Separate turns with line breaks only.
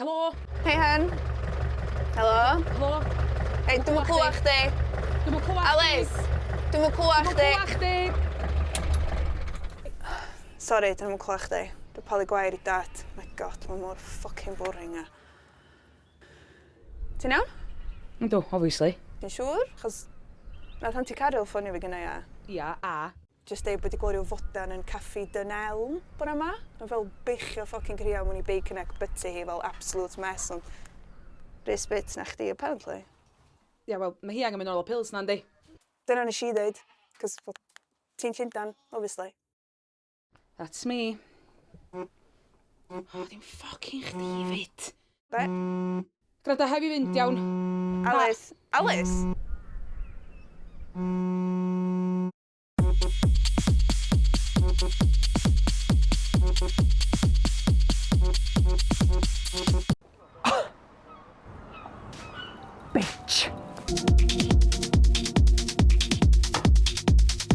Helo?
Hei hun. Helo?
Helo?
Hei, dwi'm yn clywed chdi.
Dwi'm yn clywed chdi.
Alys! Dwi'm yn clywed chdi.
Dwi'm yn clywed chdi.
Sori, dyn nhw'm yn clywed chdi. Dwi'n palu gwair i dad. My god, mae mor fucking boring a. Ti'n iawn?
Yndw, obviously.
Ti'n siŵr? Achos nath Auntie Caryl ffonio fi gynna ia.
Ia, a?
Jyst deud bod 'di gweld ryw fodan yn caffi Dunelm bore 'ma. Mae'n fel beichio ffycin crio mewn i bacon egg butty hi fel absolute mess ond respect na chdi apparently.
Ia wel, mae hi angen mynd nôl y pills 'na yndi?
Dyna nes i ddeud, cos fel ti'n Llundan, obviously.
That's me. O, ddim ffocin chdi 'fyd.
Be?
Gwranda, rhaid fi fynd, iawn?
Alys. Alys!
Bitch!